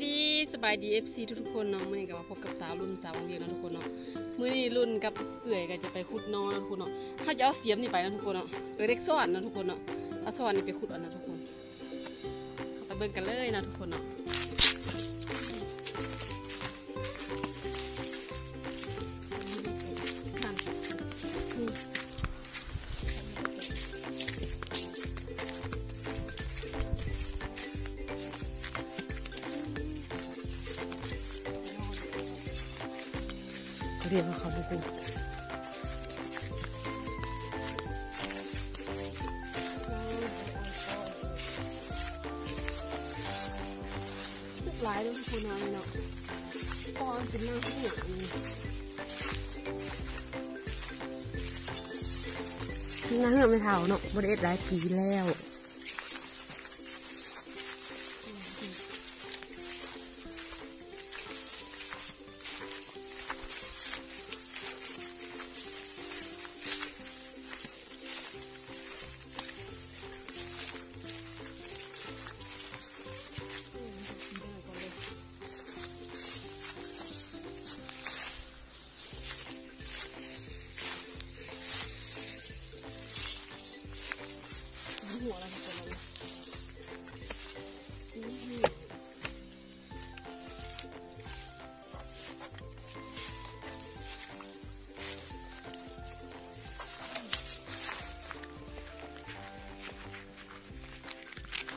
ດີ ສະບາຍດີ ເອັຟຊີ ທຸກໆຄົນເນາະ. ມື້ນີ້ກໍມາພົບກັບສາວລຸນ ສາວວັງວຽງເນາະທຸກຄົນເນາະ. ມື້ນີ້ລຸນກັບເອື້ອຍກໍຈະໄປຂຸດໜໍ່ເນາະທຸກຄົນເນາະ. ເຮົາຈະເອົາສຽມນີ້ໄປເນາະທຸກຄົນເນາະ. ເອື້ອຍເດັກສອນເນາະທຸກຄົນເນາະ. ເອົາສອນນີ້ໄປຂຸດເອົາເນາະທຸກຄົນ. ເຮົາໄປເບິ່ງກັນເລີຍເນາະທຸກຄົນເນາະ. ເຂົາເອີ້ນວ່າເຂົາບໍ່ຮູ້ ຫຼາຍເດ້ທຸກຄົນເນາະ. ເພາະວ່າມັນເປັນນາເຮືອກນີ້ ນາເຮືອກແມ່ເຖົ້າເນາະ ບໍ່ໄດ້ເຮັດຫຼາຍປີແລ້ວ.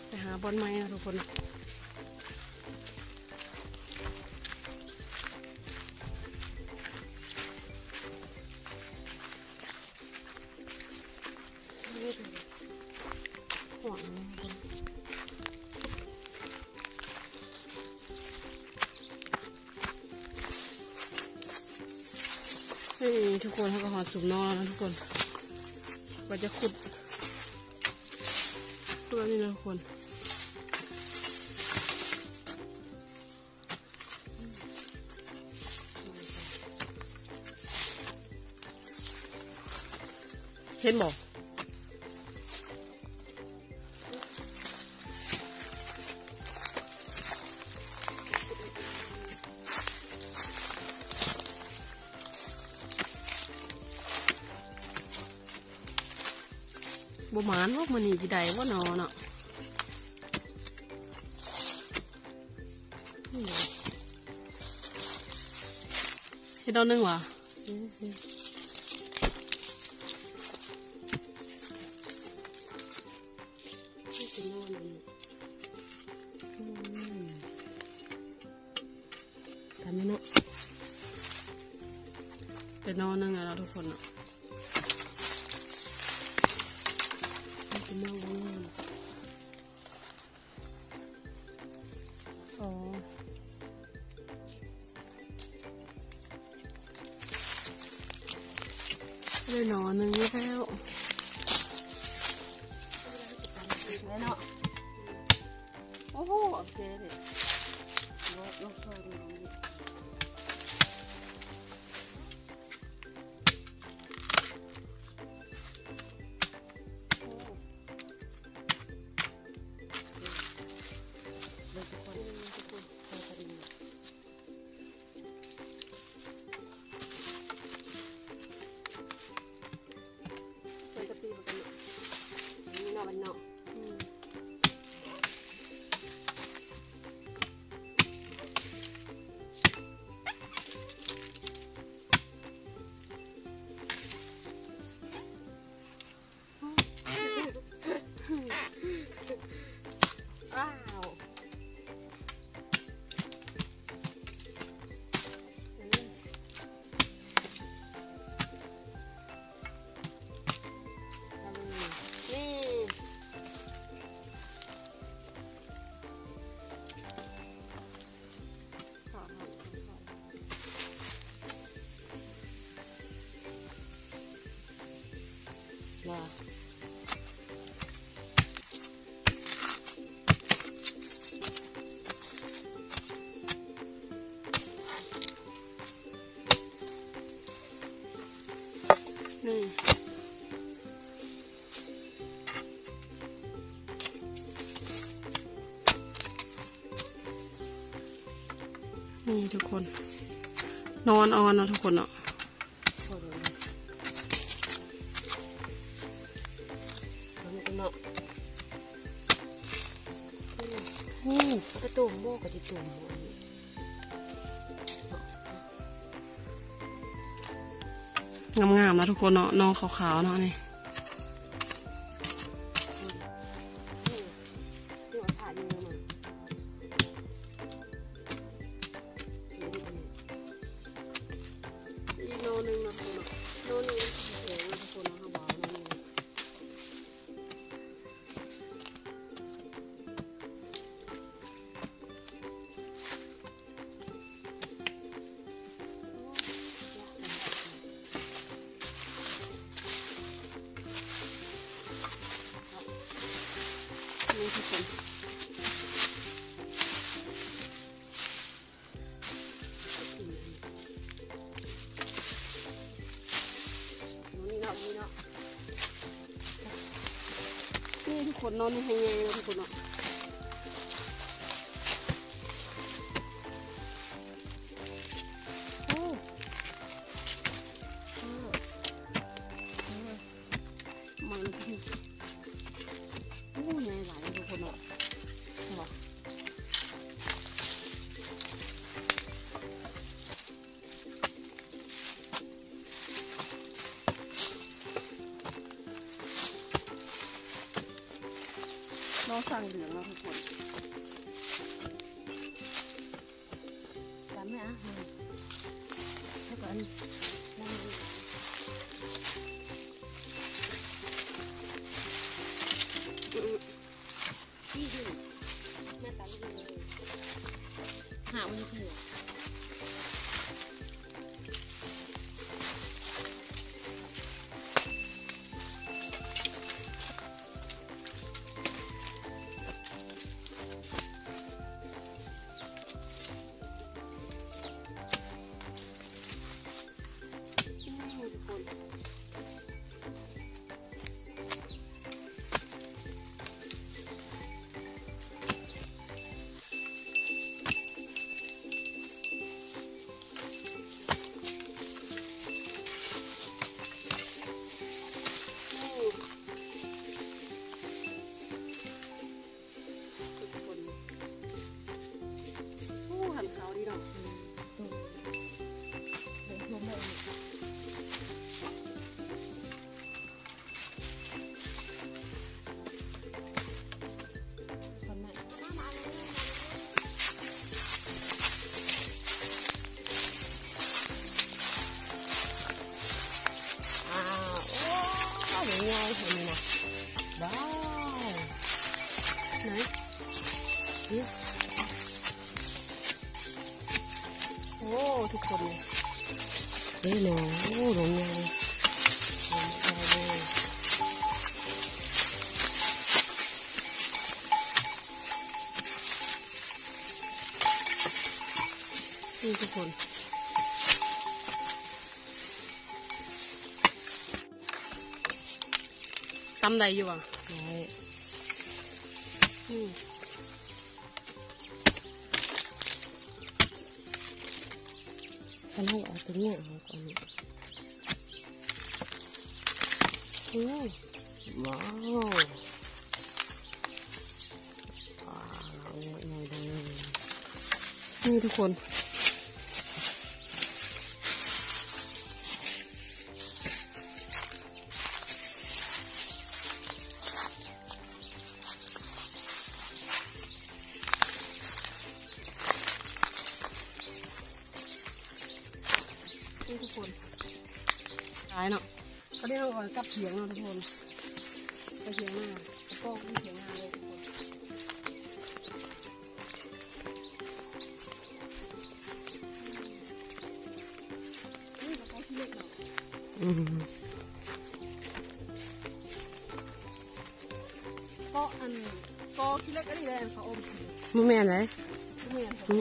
ໄປຫາບ່ອນໃໝ່ເນາະທຸກຄົນ. ນີ້ທຸກຄົນ ເຮົາກໍຮອດຊຸມໜໍ່ແລ້ວນະທຸກຄົນ. ວ່າຈະຂຸດ ຂຸດແບບນີ້ນະທຸກຄົນ. ເຫັນບໍ່? ບໍ່ໝານບໍ່ ມື້ນີ້ຊິໄດ້ບໍ່ນໍເນາະ. ເຮັດໜໍ່ໜຶ່ງຫວາ? ຕາມນີ້ເນາະ ໄດ້ໜໍ່ໜຶ່ງແລ້ວເນາະທຸກຄົນເນາະ. ອໍ ໄດ້ໜໍ່ໜຶ່ງແລ້ວ ແລ້ວເນາະ. ໂອ້ໂຫ ໂອເຄເດ ລົງຊ່ອຍ ໂອ້ ເບິ່ງທຸກຄົນ ທຸກຄົນ ໃສ່ກະປິ ບັກກະປິ ນີ້ເນາະ ບັດເນາະ. ອືມ ເ ນີ້ທຸກຄົນ ໜໍ່ອ່ອນເນາະທຸກຄົນເນາະ ເບິ່ງເນາະ ໂອ້ ເອົາໄປຕົ້ມບໍ່ ກະຊິຕົ້ມບໍ່ ອັນນີ້ ງາມໆນະທຸກຄົນເນາະ ໜໍ່ຂາວໆເນາະນີ້ ອີກໜໍ່ໜຶ່ງເນາະທຸກຄົນເນາະ ໜໍ່ນີ້ມັນຊິແຂງເນາະທຸກຄົນເນາະ ເຮົາວ່າເນາະ ນີ້ທຸກຄົນ ນີ້ເນາະ ນີ້ເນາະ ນີ້ທຸກຄົນເນາະ ນີ້ແຮງໃຫຍ່ເນາະທຸກຄົນເນາະ ໂອ້ ມັນ ໂອ້ ໃຫຍ່ຫຼາຍເນາະທຸກຄົນເນາະ ເຫັນບໍ່? ໜໍ່ສັງເຫຼືອງເນາະທຸກຄົນ ກຳແມ່ອະ ແລ້ວກໍອັນ ນີ້ ໜ້າຕາດີເລີຍ ຫາກມັນເຖືກ. ໂອ້ ຫັ້ນຂາວດີເນາະ ອືມ ເບິ່ງ ເບິ່ງ ເບິ່ງ ອ້າວ ໂອ້ ໃຫຍ່ ເຫັນນີ້ນະ ວ້າວ ໄຫນ ນີ້ ໂອ້ ທຸກຄົນ ເດ້ເນາະ ໂອ້ ດອກໃຫຍ່ ນີ້ທຸກຄົນ. ຕຳໄດ້ຢູ່ຫວາ? ໄດ້ ອືມ ຄັນເຮົາເອົາຕົວນີ້ອອກກ່ອນນີ້ ໂອ້ ວ້າວ. ວ້າວ ໃຫຍ່ເດີ ນີ້ທຸກຄົນ ນີ້ທຸກຄົນ ຫຼາຍເນາະ. ຕອນນີ້ເຮົາກໍກັບຖຽງເນາະທຸກຄົນ ໄປຖຽງນາ ໄປກອງທີ່ຖຽງນາເລີຍທຸກຄົນ ນີ້ກໍກອງຂີ້ເຫຼັກເນາະ ອືມ ເກາະອັນ ກອງຂີ້ເຫຼັກອັນນີ້ແຫຼະ ເຂົາອົມ ບໍ່ແມ່ນໃດ ບໍ່ແມ່ນ ອືມ.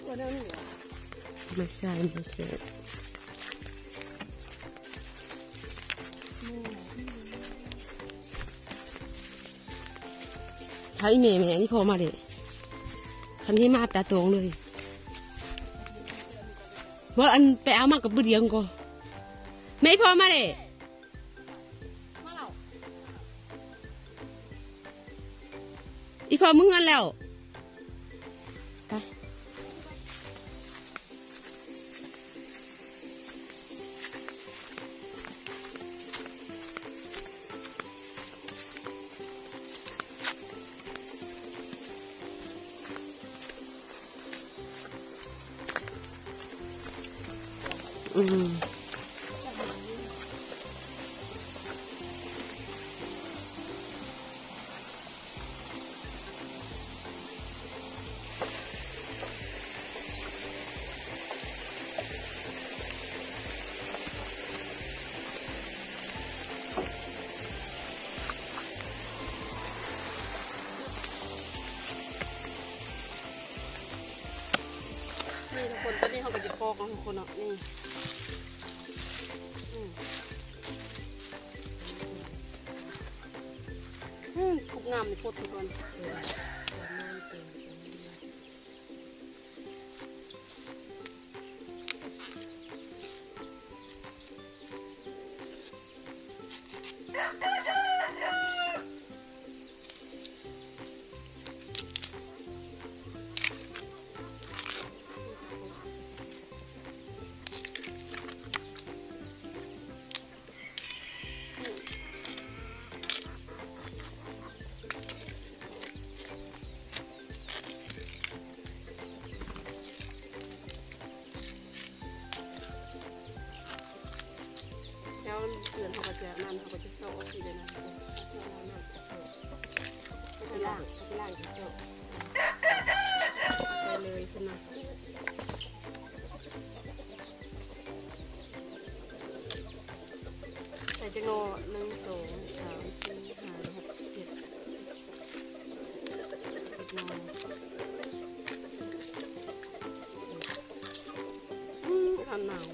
ບໍ່ແມ່ນໃຊ່ ບໍ່ແມ່ນໃຊ່ ໄທແມ່ ແມ່ ນີ້ພໍ່ມາເດ້ ຄັນນີ້ມາຕາຕົງເລີຍ. ບໍ່ ອັນໄປເອົາມາກັບບຶດຫຍັງກໍ ແມ່ ອີ່ພໍ່ມາເດ້ ມາແລ້ວ ອີ່ພໍ່ເມືອເຮືອນແລ້ວ ໄປ. ອືມ ນີ້ທຸກຄົນ ຕອນນີ້ເຮົາກໍຈະປອກເນາະທຸກຄົນເນາະ ນີ້ ອືມ ອືມ ທຸກງາມນີ້ໂພດທຸກຄົນ. ແລ້ວເດືອນເຮົາກໍຈະນັ້ນ ເຮົາກໍຈະຊອກເອົາທີ່ເລີຍນະ ເອົາໄປລ້າງ ເອົາໄປລ້າງ ເອົາໄປເອົາໃສ່ເລີຍຊັ້ນນະ. ໃສ່ຈັກໜໍ່ ໜຶ່ງ ສອງ ສາມ ສີ່ ຫ້າ ຫົກ ເຈັດ ເຈັດໜໍ່. ອືມ ທຳໜາວ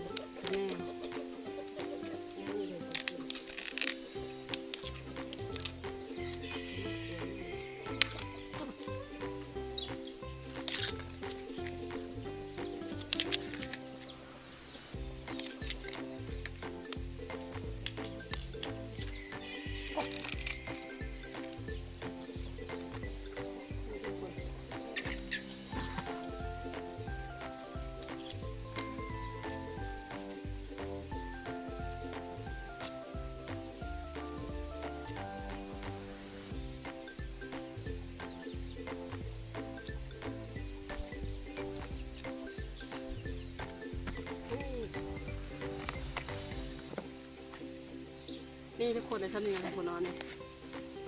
ແນ່. ນີ້ທຸກຄົນ ໄດ້ຊ່ຳນີ້ແລ້ວທຸກຄົນເນາະ ນີ້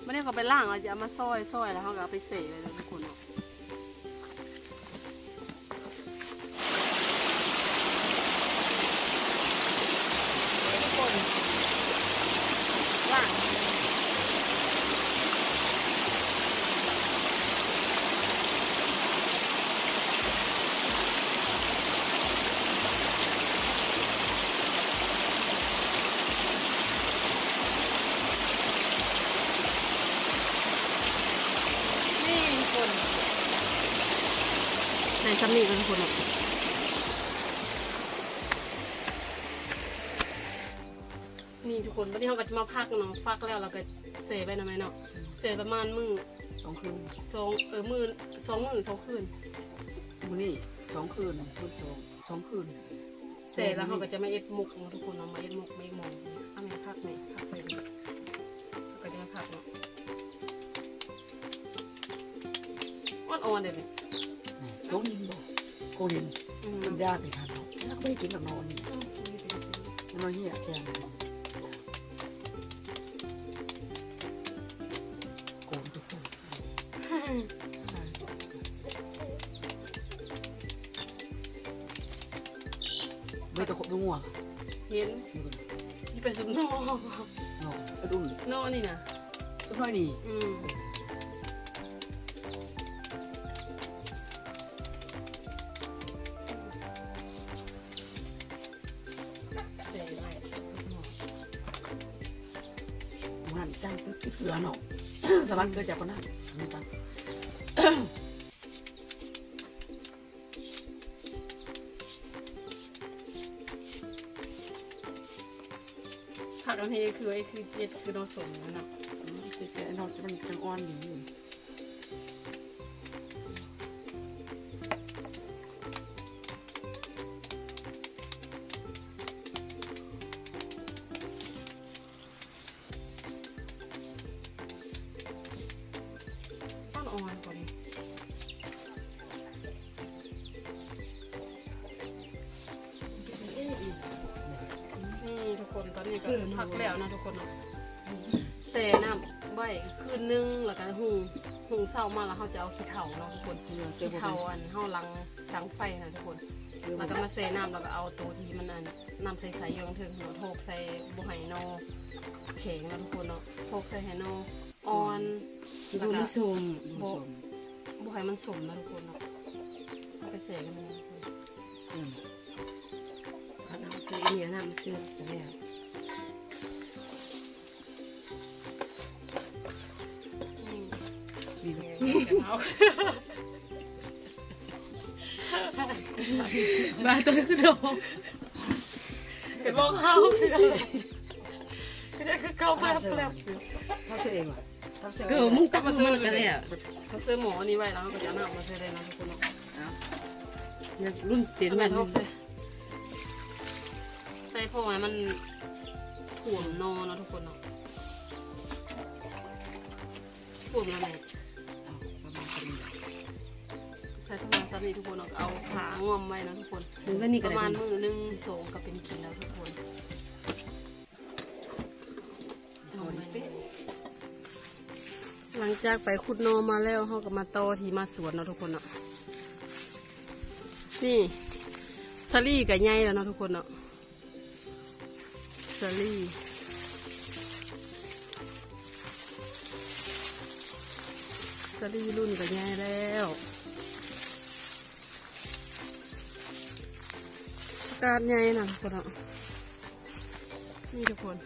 ບາດນີ້ເຮົາກໍໄປລ້າງ ເຮົາຈະເອົາມາຊອຍ ຊອຍແລ້ວເຮົາກໍເອົາໄປແຊ່ໄວ້ເນາະທຸກຄົນເນາະ. ນີ້ທຸກຄົນ ໄດ້ຊ່ຳນີ້ແລ້ວທຸກຄົນເນາະ. ນີ້ທຸກຄົນ ບາດນີ້ເຮົາກໍຈະມາພັກເນາະ ພັກແລ້ວ ແລ້ວກໍແຊ່ໄວ້ນຳແມ່ເນາະ ແຊ່ປະມານມື້ ສອງຄືນ ສອງ ເອີ ມື້ ສອງມື້ສອງຄືນ. ມື້ນີ້ສອງຄືນ ມື້ສອງ ສອງຄືນ ແຊ່ແລ້ວເຮົາກໍຈະມາເຮັດໝົກເນາະທຸກຄົນເນາະ ມາເຮັດໝົກ ມາເຮັດໝົກ. ເອົາແມ່ ຜັກແມ່ ຜັກໃສ່ນີ້ ເຮົາກໍຈະມາຜັກເນາະ. ອ່ອນໆ ເດ້ແມ່ ໂກລິນບໍ່ ໂກລິນ ອືມ ມັນຢາກອີກຫັ້ນເນາະ ແລ້ວກໍໄປກິນກັບໜໍ່ນີ້ ອືມ ໜໍ່ເຫຍແກງ ໂກນຕຸກໆ. ເບິ່ງແຕ່ຄົບຕົວງົວ ເຫັນ ນີ້ເປັນຊຸມໜໍ່ ໜໍ່ ກະດຸນ ໜໍ່ນີ້ນະ ຊຸມໜໍ່ນີ້ ອືມ ມັນຈັ່ງຄືເກືອເນາະ ສະຫວັນເກີດຈາກປານນັ້ນ ອັນນີ້ຈ້ະ. ອັນນີ້ຄື ຄືເຮັດຄືໜໍ່ສົ້ມນັ້ນນະ ອືມ ແຕ່ໜໍ່ມັນຈັ່ງອ່ອນດີຢູ່. ອ່ອນໆ ກ່ອນນີ້ ນີ້ທຸກຄົນ ຕອນນີ້ກໍພັກແລ້ວນະທຸກຄົນເນາະ ແຊ່ນ້ຳໄວ້ຄືນໜຶ່ງ ແລ້ວກໍຮຸ່ງ ຮຸ່ງເຊົ້າມາແລ້ວເຮົາຈະເອົາຂີ້ເຖົາເນາະທຸກຄົນ ເອີ ຂີ້ເຖົາອັນເຮົາຫຼັງ ດັງໄຟນະທຸກຄົນ ເອີ ແລ້ວກໍມາແຊ່ນ້ຳ ແລ້ວກໍເອົາໂຕທີ່ມັນອັນ ນ້ຳໃສໆ ຢູ່ເທິງເນາະ ໂທກໃສ່ ບໍ່ໃຫ້ໜໍ່ແຂງເນາະທຸກຄົນເນາະ ໂທກໃສ່ໃຫ້ໜໍ່ອ່ອນ ແລ້ວກໍ ມັນສົ້ມ ບໍ່ ບໍ່ໃຫ້ມັນສົ້ມນະທຸກຄົນເນາະ ເອົາໄປແຊ່ກັນນະທຸກຄົນ ອືມ ຄັນເອົາໂຕນີ້ນ້ຳມັນເຊື່ອມແລ້ວ ບາດຕົວຄືດອກ ໄປບອກເຮົາ ຄືໄດ້ຄືເກົ່າ ມາແປບ ເຮົາຊື້ເອງຫວາ ເຮົາຊື້ ກໍມຶງຕັກມາແລ້ວ ເຮົາຊື້ໝໍ້ນີ້ໄວ້ ແລ້ວເຮົາກໍຈະເອົານ້ຳມາໃສ່ໄດ້ນະທຸກຄົນເນາະ ເອົາ ລຸ້ນເຕັນແມ່ນ ໃສ່ພໍໃຫ້ມັນຖ້ວມໜໍ່ເນາະທຸກຄົນເນາະ ຖ້ວມແລ້ວແມ່ ເອົາປະມານສ່ຳນີ້ ໃສ່ປະມານສ່ຳນີ້ທຸກຄົນເນາະ ເອົາຜ້າງອມໄວ້ເນາະທຸກຄົນ ປະມານມື້ໜຶ່ງສອງກໍເປັນກິນແລ້ວທຸກຄົນ. ຫຼັງຈາກໄປຂຸດໜໍ່ມາແລ້ວ ເຮົາກໍມາຕໍ່ທີ່ມາສວນເນາະທຸກຄົນເນາະ ນີ້ສາລີກໍໃຫຍ່ແລ້ວເນາະທຸກຄົນເນາະ ສາລີ ສາລີລຸ້ນກໍໃຫຍ່ແລ້ວ ຜັກກາດໃຫຍ່ນະທຸກຄົນເນາະ ນີ້ທຸກຄົນ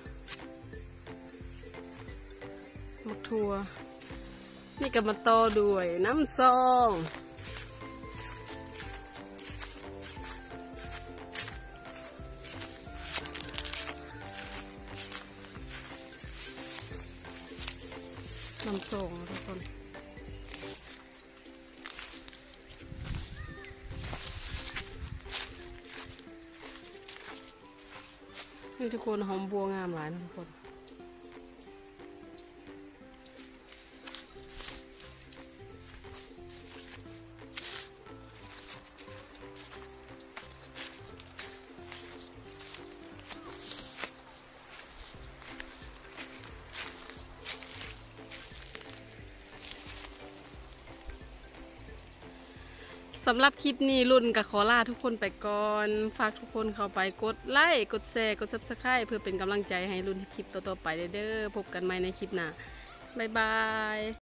ໝາກຖົ່ວ ນີ້ກໍມາຕໍ່ດ້ວຍນ້ຳຊອງ ນ້ຳຊອງນະທຸກຄົນ. ນີ້ທຸກຄົນ ຫອມບົວງາມຫຼາຍນະທຸກຄົນ. ສຳລັບຄລິບນີ້ ລຸ້ນກໍຂໍລາທຸກຄົນໄປກ່ອນ. ຝາກທຸກຄົນເຂົ້າໄປກົດໄລ, ກົດແຊ, ກົດ Subscribe ເພື່ອເປັນກຳລັງໃຈໃຫ້ລຸ້ນເຮັດຄລິບຕໍ່ໆໄປເດີ. ພົບກັນໃໝ່ໃນຄລິບໜ້າ. ບາຍບາຍ.